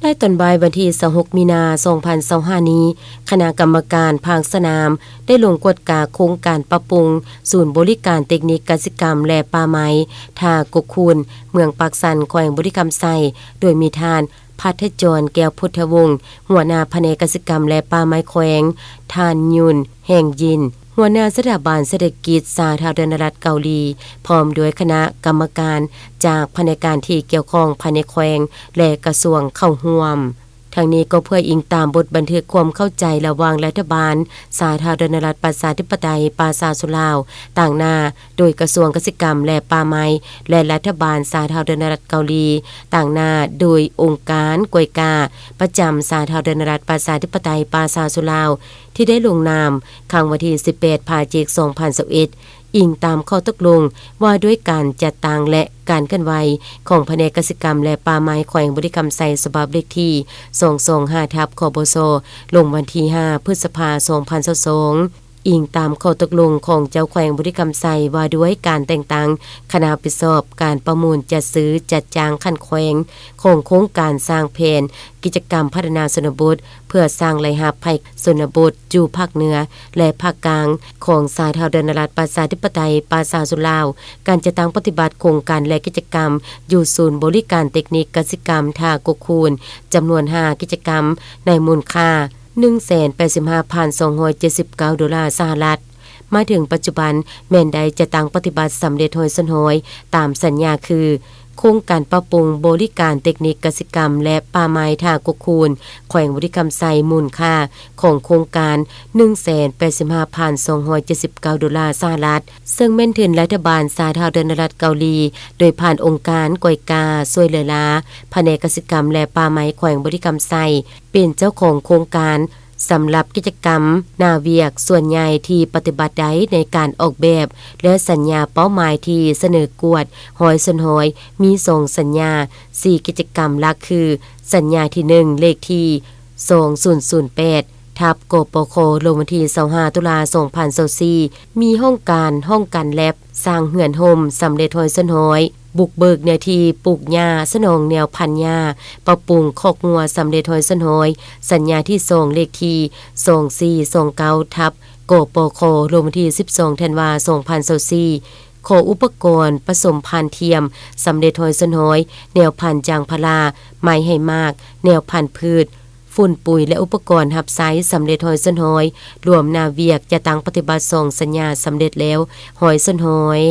ໃນຕອນບ່າຍວັນທີຊາວຫົກ ມີນາ ສອງພັນຊາວຫ້ານີ້, ຄະນະກຳມະການພາກສະໜາມໄດ້ລົງກວດກາໂຄງການປັບປຸງສູນບໍລິການເຕັກນິກກະສິກຳ ແລະ ປ່າໄມ້ ທ່າກົກຄູນ ເມືອງປາກຊັນ ແຂວງບໍລິຄຳໄຊ, ໂດຍມີທ່ານ ພັດທະຈອນ ແກ້ວພຸດທະວົງ ຫົວໜ້າພະແນກກະສິກຳ ແລະ ປ່າໄມ້ແຂວງ, ທ່ານ ຍຸນ ແຮງຢິນ ຫົວໜ້າສະຖາບັນເສດຖະກິດສາທາລະນະລັດເກົາຫຼີ ພ້ອມດ້ວຍຄະນະກຳມະການຈາກພະແນກການທີ່ກ່ຽວຂ້ອງພາຍໃນແຂວງ ແລະ ກະຊວງເຂົ້າຮ່ວມ. ທັງນີ້ກໍເພື່ອອີງຕາມບົດບັນທຶກຄວາມເຂົ້າໃຈລະຫວ່າງລັດຖະບານສາທາລະນະລັດປະຊາທິປະໄຕປະຊາຊົນລາວ ຕາງໜ້າໂດຍກະຊວງກະສິກຳ ແລະ ປ່າໄມ້ ແລະ ລັດຖະບານສາທາລະນະລັດເກົາຫຼີ ຕາງໜ້າໂດຍອົງການກວຍກາປະຈຳສາທາລະນະລັດປະຊາທິປະໄຕປະຊາຊົນລາວ ທີ່ໄດ້ລົງນາມຄັ້ງວັນທີສິບແປດ ພະຈິກ ສອງພັນຊາວເອັດ ອີງຕາມຂໍ້ຕົກລົງວ່າດ້ວຍການຈັດຕັ້ງ ແລະ ການເຄື່ອນໄຫວຂອງພະແນກກະສິກຳ ແລະ ປ່າໄມ້ແຂວງບໍລິຄຳໄຊ ສະບັບເລກທີສອງສອງຫ້າ ທັບ ຄບສ ລົງວັນທີຫ້າ ພຶດສະພາ ສອງພັນຊາວສອງ. ອີງຕາມຂໍ້ຕົກລົງຂອງເຈົ້າແຂວງບໍລິຄຳໄຊ ວ່າດ້ວຍການແຕ່ງຕັ້ງຄະນະຮັບຜິດຊອບການປະມູນຈັດຊື້ຈັດຈ້າງຂັ້ນແຂວງ ຂອງໂຄງການສ້າງແຜນກິດຈະກຳພັດທະນາຊົນນະບົດ ເພື່ອສ້າງລາຍຮັບໃຫ້ຊົນນະບົດຢູ່ພາກເໜືອ ແລະ ພາກກາງຂອງສາທາລະນະລັດປະຊາທິປະໄຕປະຊາຊົນລາວ, ການຈັດຕັ້ງປະຕິບັດໂຄງການ ແລະ ກິດຈະກຳຢູ່ສູນບໍລິການເຕັກນິກກະສິກຳທ່າກົກຄູນ ຈຳນວນຫ້າກິດຈະກຳ ໃນມູນຄ່າ ໜຶ່ງແສນແປດສິບຫ້າພັນສອງຮ້ອຍເຈັດສິບເກົ້າໂດລາສະຫະລັດ. ມາເຖິງປັດຈຸບັນແມ່ນໄດ້ຈັດຕັ້ງປະຕິບັດສຳເລັດຮ້ອຍສ່ວນຮ້ອຍຕາມສັນຍາຄື ໂຄງການປັບປຸງບໍລິການເຕັກນິກກະສິກຳ ແລະ ປ່າໄມ້ທ່າກົກຄູນ ແຂວງບໍລິຄຳໄຊ ມູນຄ່າຂອງໂຄງການ ໜຶ່ງແສນແປດສິບຫ້າພັນສອງຮ້ອຍເຈັດສິບເກົ້າໂດລາສະຫະລັດ, ເຊິ່ງແມ່ນທຶນລັດຖະບານສາທາລະນະລັດເກົາຫຼີ ໂດຍຜ່ານອົງການກວຍກາຊ່ວຍເຫຼືອລາພະແນກກະສິກຳ ແລະ ປ່າໄມ້ແຂວງບໍລິຄຳໄຊ ເປັນເຈົ້າຂອງໂຄງການ. ສຳລັບກິດຈະກຳໜ້າວຽກສ່ວນໃຫຍ່ທີ່ປະຕິບັດໄດ້ໃນການອອກແບບ ແລະ ສັນຍາເປົ້າໝາຍທີ່ສະເໜີກວດຮ້ອຍສ່ວນຮ້ອຍ ມີສອງສັນຍາ, ສີ່ກິດຈະກຳຫຼັກຄື ສັນຍາທີໜຶ່ງ ເລກທີສອງສູນສູນແປດ ທັບ ກປຄ ລົງວັນທີຊາວຫ້າ ຕຸລາ ສອງພັນຊາວສີ່ ມີຫ້ອງການ ຫ້ອງກັນແລັບ, ສ້າງເຮືອນຮົ່ມສຳເລັດຮ້ອຍສ່ວນຮ້ອຍ, ບຸກເບີກເນື້ອທີ່ປູກຫຍ້າ, ສະໜອງແນວພັນຫຍ້າ, ປັບປຸງຄອກງົວສຳເລັດຮ້ອຍສ່ວນຮ້ອຍ, ສັນຍາທີສອງ ເລກທີສອງສີ່ສອງເກົ້າ ທັບ ກປຄ ລົງວັນທີສິບສອງ ທັນວາ ສອງພັນຊາວສີ່ ຂໍອຸປະກອນປະສົມພັນທຽມສຳເລັດຮ້ອຍສ່ວນຮ້ອຍ, ແນວພັນຢາງພາລາ, ໄມ້ໃຫ້ໝາກ, ແນວພັນພືດ, ຝຸ່ນປຸຍ ແລະ ອຸປະກອນຮັບໃຊ້ສຳເລັດຮ້ອຍສ່ວນຮ້ອຍ, ລວມໜ້າວຽກຈັດຕັ້ງປະຕິບັດສອງສັນຍາສຳເລັດແລ້ວຮ້ອຍສ່ວນຮ້ອຍ.